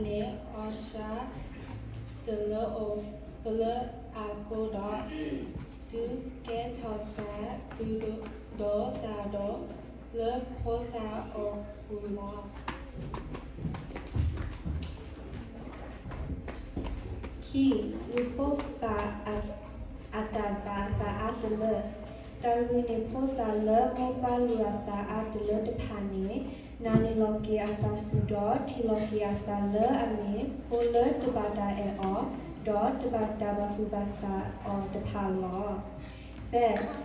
န့ၣ်အီၣ်ဆှးတလၢအဃိဒီး, ဒုးကဲထီၣ်သးသုဒိၣ်ဒီးသးဒီးလၢဖိသၣ်အအိၣ်ပူၤလီၤ. ခံ, လူၤဖိသၣ်အတၢ်ဘၣ်အသးအါတလၢ. တၢ်ဂ့ၢ်န့ၣ် ဖိသၣ်လၢမိၢ်ပၢ်လူၤအသးအါတလၢတဖၣ်န့ၣ်, နာ်န့ၢ်လီၤက့ၤအသးဆူၣ်ဒီး ထံၣ်လီၤက့ၤအသးလၢအမ့ၢ်ဖိလၢတဘၣ်တၢ်အဲၣ်အီၤ, ဒီးတဘၣ်တၢ်ဘၣ်သူၣ်ဘၣ်သးအီၤတဖၣ်လီၤ. သၢ,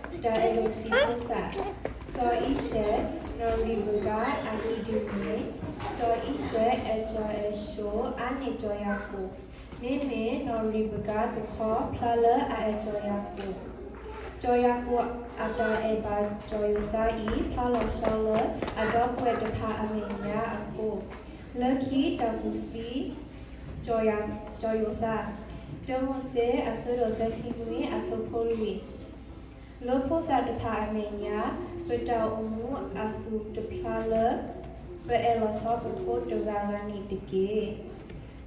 တၢ်အဲၣ်ဒိးဆံးဖိသၣ်. စီၤအံၣ်စဲး, နီၢ်ရံးဘကၤအအံၤဒ်န့ၣ်, စီၤအံၣ်စဲး အဲၣ်ကၠီၤအဲၣ်ဆိးအါန့ၢ်စီၤယၤကိာ်, မ့မ့ၢ်နီၢ်ရံးဘကၤတခီဖျါလၢအအဲၣ်စီၤယၤကိာ်. စီၤယၤကိာ်အတၢ်အဲၣ်ဘၣ်စီၤယိၤသးအံၤ ဖျါလီၤဆီလၢအဒီပုၢ်ဝဲၢ်တဖၣ်အမဲာ်ညါအဃိ, လၢခံတၢ်ကူၣ်သံ စီၤယိၤသး. တၢမိၤၡ့ အဆၢဒိၣ်သၢဆံနွံ အဆၢဖိလွံၢ်. လၢဖိသၣ်တဖၣ်အမဲာ်ညါ, ပတၢ်အိၣ်မူအသူၣ်တဖျါလၢ ပအဲၣ်လီၤဆီပဖိတဂၤဂၤန့ၣ်တက့ၢ်.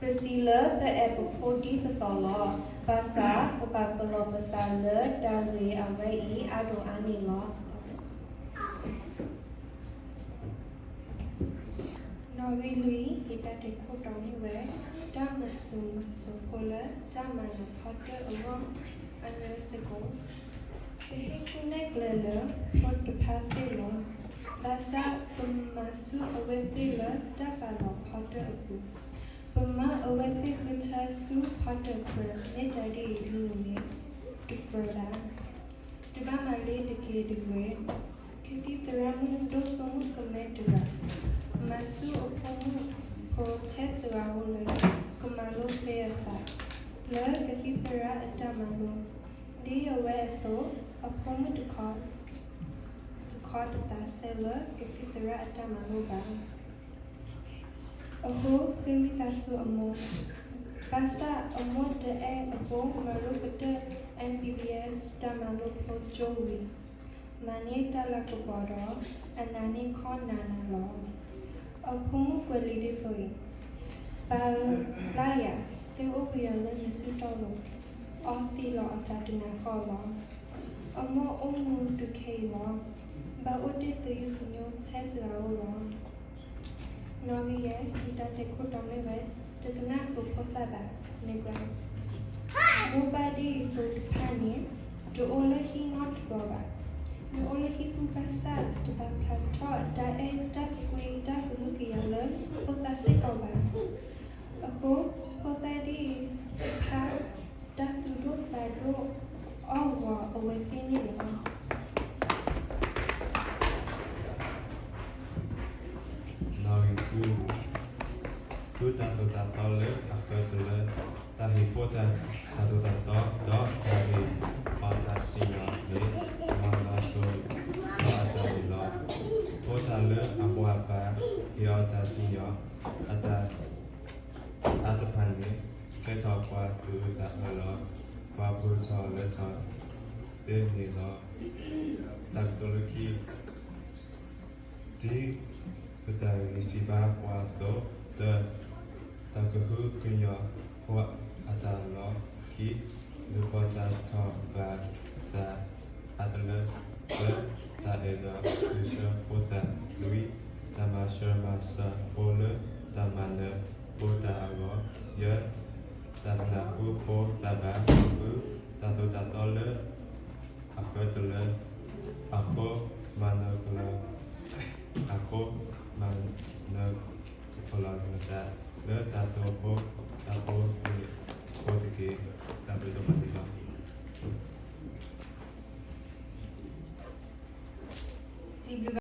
ပစံးလၢပအဲၣ်ပဖိဒ်သိးသိးလီၤ. ဘၣ်ဆၣ်ပပာ်ပလီၢ်ပသးလၢတၢ်ဂ့ၢ်အဝဲအံၤအါဒိၣ်အါန့ၣ်လီၤ. နီၣ်ဂံၢ်လွံၢ်, ယတၢ်တဲာ်ခိၣ်တီမ့ၢ်ဝဲ, တၢ်မၤစၢၤမၤစိာ်ဖိလၢတၢ်မၤနၢၤဖီတၢၣ်အဂီၢ်, Honest Goals. ပဟ့ၣ်ကူၣ်နဲၣ်ကျဲလၢဖိတဖၣ်သ့ၣ်လီၤ. ဘၣ်ဆၣ်ပမၤဆူၣ်အဝဲသ့ၣ်လၢတၢ်ပာ်လီၤဖီတၢၣ်အပူၤ, ပမၤအဝဲသ့ၣ်ဃုထၢဆူဖီတၢၣ်ပူၤ, မ့ၢ်တၢ်ဒ်အံၤန့ၣ် တကြၢးဘၣ်. တဘၣ်မၤလ့ၤတက့ၢ်တဂ့ၤ. ကသံၣ်သရၣ်မုၣ်ဒိၣ်စိမုၣ်ကမဲတဂၤ, မၤဆူၣ်အဖိမုၣ်ဖိထဲတဂၤဧိၤလၢ ကမၤလိသ့အသး လၢကသံၣ်သရၣ်အတၢ်မၤလိ, ဒ်အဝဲအသိး, အဖိမုၣ်တခီ, တခီတသးဆဲးလၢကသံၣ်သရၣ်အတၢ်မၤလိဘၣ်. အဃိဃ့ဝံသးစူၤအမိၢ်, ဘၣ်ဆၣ်အမိၢ်တအဲၣ်အဃိ မၤလိကတၢၢ် M B B S တၢ်မၤလိဖိကၠိဝံၤ, မၤန့ၢ်တၢ်လၤကပီၤဒီး အနာ်န့ၢ်ခီၣ်နးနးလီၤ. အဖိမုၣ်ကွဲးလံာ်ဒ်သိးအံၤ, ပၢ်ဧၢ, လါယၤ, သ့ၣ်အိၣ်ပယီၤလၢနစုတီၢ်လိၤ, အီသံးလီၤအသးတနၤဃီလီၤ. အမိၢ်အိၣ်မူတုၤခဲအံၤလီၤ. ဘၣ်အိၣ်တ့ၢ်သယုၢ်သညိထဲတဂၤဧိၤလီၤ. နီၣ်ဂံၢ်ယဲၢ်, ယတၢ်တဲာ်ခိၣ်တီမ့ၢ်ဝဲ, တကနၣ်ဃုာ်ဖိသၣ်ဘၣ်, neglect. မိၢ်ပၢ်ဒ်သိးတဖၣ်န့ၣ်, တအိၣ်လၢဟံၣ်နီတဘျီဘၣ်. နအိၣ်လၢဟံၣ်ပူၤဘၣ်ဆၣ် တဘၣ်ဖျါထီၣ်တၢ်အဲၣ်တၢ်ကွံတၢ်ကဟုကယာ်လၢဖိသၣ်စ့ၢ်ကီးဘၣ်. အဃိဖိသၣ်ဒ်အံၤတဖၣ် တၢ်သူၣ်ဒိၣ်သးဒိၣ်အီၣ်ဂီၤအဝဲသ့ၣ်န့ၣ်လီၤ. နီၣ်ဂံၢ်ဃု, ဃုတၢ်သိၣ်တၢ်သီလၢအဃၢတလၢ, တၢ်ဟ့ၣ်ဖိတၢ်သိၣ်တၢ်သီ ဒီးတၢ်ဟ့ၣ်အီၤတၢ်စံၣ်ညီၣ်န့ၣ် မၤလီၤစိၤဒီးအတၢ်ဂ့ၤလီၤ. ဖိသၣ်လၢအမိၢ်အပၢ်ဟ့ၣ်အီၤတၢ်စံၣ်ညီၣ် အတၢ် အါတဖၣ်န့ၣ် ကဲထီၣ်ပှၤသူၣ်အၢသးအၢလီၤ. ပှၤပၢၤထီၣ်လၢထီၣ်သ့န့ၣ်လီၤ. တၢ်ကတိၤလၢခံ, တၢ်ဂံၢ်စၢ်ဘါပှၤအသိး, တၢ်, တၢ်ကဟုကညီၤဖိအတၢ်လီၢ်. ခံ, လူၤပိာ်တၢ်ထီၣ်ဘၣ်တၢ်အါတလၢ. သၢ, တၢ်အဲၣ်ဒိးဃုဆှၢဖိသၣ်. လွံၢ်, တၢ်မၤစၢၤမၤစၢၤဖိလၢတၢ်မၤနၢၤဖိတၢ်အဂီၢ်. ယဲၢ်, တၢ်ပနၢ်ဟူဖိသၣ်ဘၣ်. ဃု, တၢ်သိၣ်တၢ်သီလၢအဃၢတလၢ, အဃိမၤနၢၤကလီၤ, အဃိမၤနၢၤကလီၤနသး လၢတၢ်သိၣ်ဖိတၢ်ဖိန့ၣ်အဃိတက့ၢ်. တၢ်ဘျုးဒိၣ်မးန့ၣ်